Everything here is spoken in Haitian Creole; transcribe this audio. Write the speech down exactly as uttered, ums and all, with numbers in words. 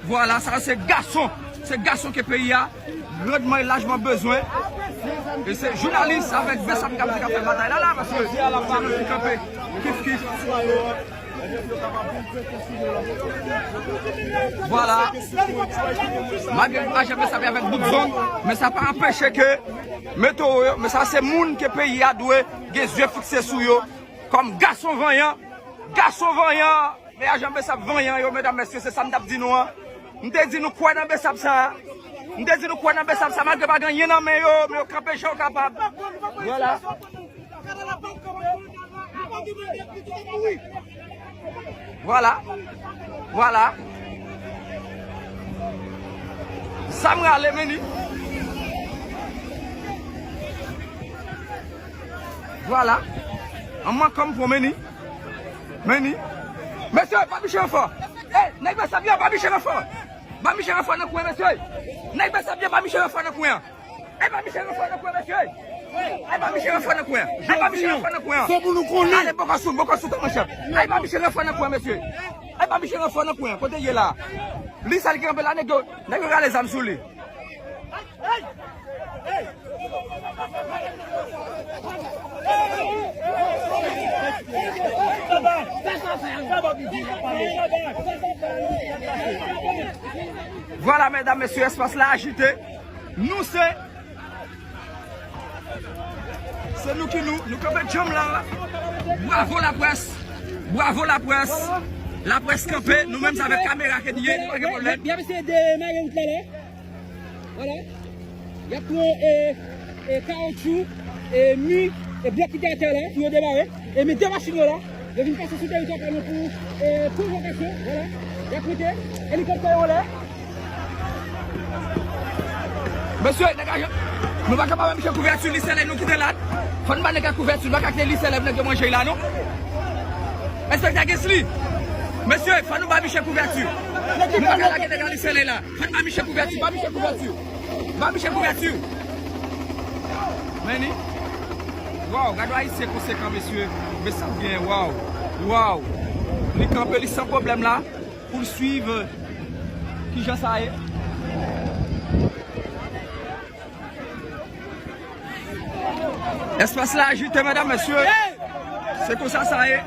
Vwala, sa se gason. Se gason ke peyi a grandman e lajman bezwen. E se jounalis avèk Besap k ap di k ap fè batay la, la, paske se nou ki kanpe kif kif. Vwala. Malgre ajan Besap avèk bout zong, men sa pa anpeche ke meteo yo, men sa se moun ke peyi a dwe gen zye fikse sou yo kòm gason vanyan. Gason vanyan. Men ajan Besap vanyan yo, medam, mesye, se sa m t ap di nou an. M te di nou kwè nan Besap sa. M te di nou kwè nan Besap sa, malgre pa gen anyen nan men yo, men yo kanpe jan yo kapab. Vwala. Vwala. Vwala. Sa m rale, men ni. Vwala. An mankan m pran, men ni. Men ni. Mesye, pa biche ranfò. Ey, nèg Besap yo, pa biche ranfò. Pa biche ranfò nan kwen, mesye. Nèg Besap yo, pa biche ranfò nan kwen an. Ey, pa biche ranfò nan kwen, mesye. Ey, pa biche ranfò nan kwen an. Ey, pa biche ranfò nan kwen an. Fò pou nou konnen. Ale, bòkò sou, bòkò sou, tò, monchè. Ey, pa biche ranfò nan kwen an, mesye. Ey, pa biche ranfò nan kwen an. Kote l ye la? Li sèl ki kanpe la, nèg yo, nèg yo rale zam sou li. Vwala, medam, mesye, espas la ajite. Nou se, se nou ki nou, nou kanpe djanm la. Bravo laprès. Bravo laprès. Laprès kanpe, nou menm se avèk kamera ke n ye, nou pa gen pwoblèm. Y ap eseye demare wout la la. Vwala. Y ap pran, e, e, kawotchou, e, mi, e, blòk ki te atè la, pou yo demare. E, men de machin yo la, yo vin pase sou teritwa pa nou pou, e, pwovokasyon. Vwala. Y ap monte, elikoptè yo anlè. Mesye, nèg ajan, nou pa ka ba misye kouvèti, li sèlèv nou kite la. Fò n ba nèg la kouvèti, nou pa ka kite li sèlèv nèg yo manje la, non. Enspektè Gisly, mesye, fò nou ba misye kouvèti. Nou pa ka lage nèg la, li sèlèv la. Fò n ba misye kouvèti, ba misye kouvèti. Ba misye kouvèti. Men ni. Waw, gade yon Ayisyen konsekan, mesye. Men sa byen, waw. Waw. Li kanpe, li san pwoblèm la. Pou l swiv. Kijan sa ye? Espas la ajite, medam, mesye. Se konsa sa ye.